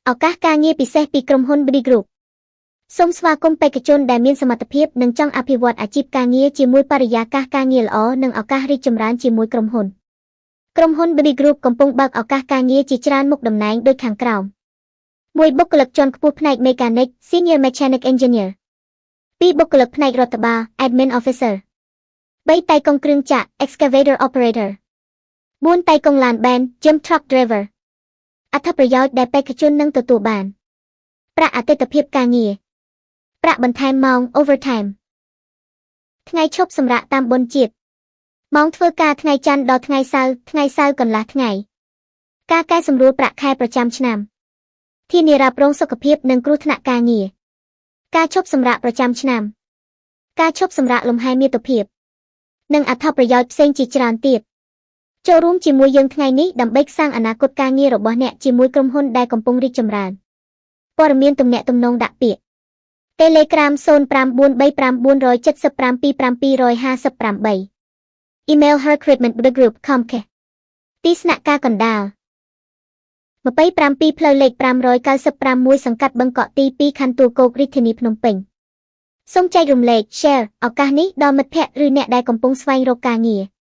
ឱកាសការងារពិសេសពីក្រុមហ៊ុន BD Group សូមស្វាគមន៍បេក្ខជនដែលមានសមត្ថភាពនិងចង់អភិវឌ្ឍអាជីពការងារជាមួយបរិយាកាសការងារល្អនិងឱកាសរីកចម្រើនជាមួយក្រុមហ៊ុនក្រុមហ៊ុន BD Group កំពុងបើកឱកាសការងារជាច្រើនមុខតំណែងដូចខាងក្រោម1បុគ្គលិកជាន់ខ្ពស់ផ្នែក Mechanic Senior Mechanic Engineer 2បុគ្គលិកផ្នែករដ្ឋបាល Admin Officer 3តៃកុងគ្រឿងចក្រ Excavator Operator 4តៃកុងឡានបែន Jim Truck Driver អត្ថប្រយោជន៍ដែលបេក្ខជននឹងទទួលបានប្រាក់អតីតភាពការងារប្រាក់បន្ថែមម៉ោង overtime ថ្ងៃឈប់សម្រាកតាមបុណ្យជាតិម៉ោងធ្វើការថ្ងៃច័ន្ទដល់ថ្ងៃសៅរ៍ថ្ងៃសៅរ៍កន្លះថ្ងៃការកែសម្រួលប្រាក់ខែប្រចាំឆ្នាំធានារ៉ាប់រងសុខភាពនិងគ្រោះថ្នាក់ការងារការឈប់សម្រាកប្រចាំឆ្នាំការឈប់សម្រាកលំហែមាតុភាពនិងអត្ថប្រយោជន៍ផ្សេងជាច្រើនទៀតចូលរួមជាមួយយើងថ្ងៃនេះដើម្បីសាងអនាគតការងាររបស់អ្នកជាមួយក្រុមហ៊ុនដែលកំពុងរីកចម្រើនព័ត៌មានទំនាក់ទំនងដាក់ពាក្យ Telegram 0543977758 Email recruitment@group.com ទីស្នាក់ការកណ្ដាល27ផ្លូវលេខ595សង្កាត់បឹងកក់ទី2ខណ្ឌទួលគោករាជធានីភ្នំពេញសូមចែករំលែក share ឱកាសនេះដល់មិត្តភ័ក្តិឬអ្នកដែលកំពុងស្វែងរកការងារ។